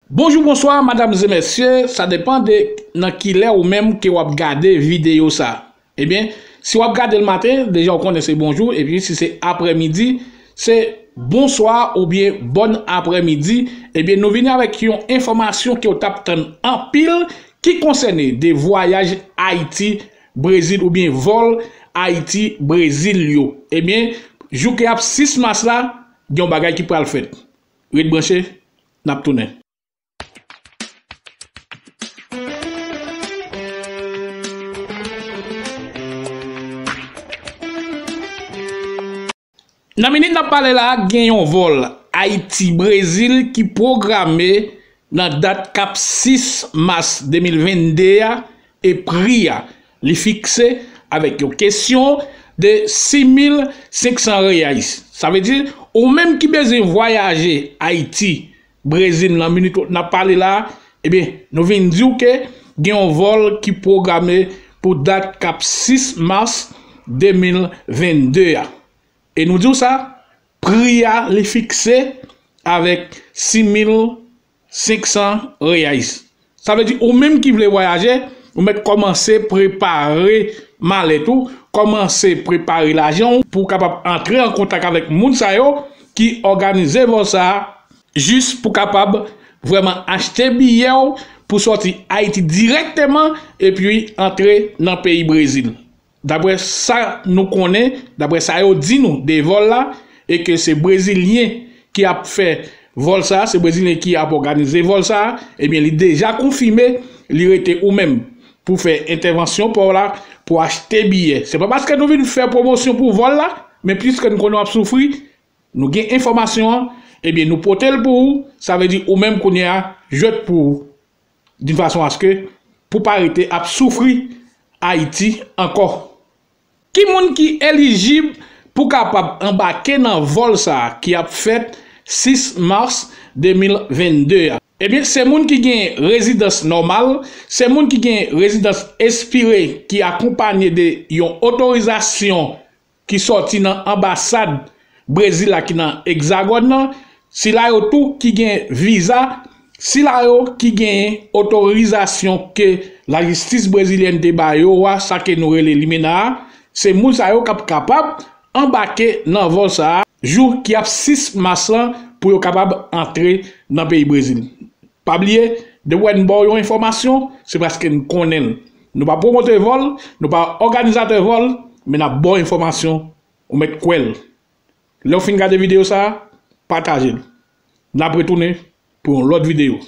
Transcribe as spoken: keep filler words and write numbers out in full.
Bonjou, bonswa, madam e mesye, sa depann de nan ki lè ou menm ke w ap gade videyo sa. Ebyen, si w ap gade l maten, deja w konnen se bonjou, epi si se aprèmidi, se bonswa oubyen bòn aprèmidi. Ebyen, nou vini avèk yon enfòmasyon ke w t ap tann anpil ki konsène de vwayaj Ayiti, Brezil oubyen vòl Ayiti, Brezil yo. Ebyen, jou ke ap sis mas la, gen yon bagay ki pral fèt. Ret branche, n ap tounen. Nan minit n ap pale la, gen yon vòl Ayiti-Brezil ki pwograme nan dat k ap sis mas de mil venn de a, e pri a, li fikse avèk yon kesyon de sis mil senk san reais. Sa vle di, ou menm ki bezwen vwayaje Ayiti, Brezil nan minit n ap pale la, ebyen, nou vin di w ke gen yon vòl ki pwograme pou dat k ap sis mas de mil venn de a. E nou di w sa, pri a li fikse avèk sis mil senk san reais. Sa vle di ou menm ki vle vwayaje, ou mèt kòmanse prepare malèt ou, kòmanse prepare lajan w pou w kapab antre an kontak avèk moun sa yo ki òganize vòl sa a, jis pou kapab vrèman achte biyè w pou sòti Ayiti dirèkteman epi antre nan peyi Brezil. Daprè sa nou konnen, daprè sa yo di nou de vòl la, e ke se Brezilyen ki ap fè vòl sa, se Brezilyen ki ap òganize vòl sa, ebyen, li deja konfime, li rete ou menm pou fè entèvansyon pa w la, pou achte biyè. Se pa paske nou vin fè pwomosyon pou vòl la, men piske nou konnen w ap soufri, nou gen enfòmasyon an, ebyen, nou pote l pou ou, sa vle di ou menm kounye a, jwèt pou ou, d'une façon à ce que, pou pa rete ap soufri Ayiti ankò. Ki moun ki elijib pou kapab anbake nan vòl sa a ki ap fèt sis mas de mil venn de a? Ebyen, se moun ki gen rezidans nòmal, se moun ki gen rezidans espire ki akonpanye de yon otorizasyon ki sòti nan anbasad Brezil la ki nan Egzagòn nan, sila yo tou ki gen viza, sila yo ki gen otorizasyon ke lajistis brezilyèn te ba yo a, sa ke nou rele limena a, se moun sa yo k ap kapab anbake nan vòl sa a, jou ki ap sis mas lan pou yo kapab antre nan peyi Brezil. Pa bliye, depi wè n ba w yon enfòmasyon, se paske n konnen l. Nou pa pwomote vòl, nou pa òganizatè vòl, men n ap ba w enfòmasyon, ou mèt kwè l. Lè w fin gade videyo sa a, pataje l. N ap retounen pou yon lòt videyo.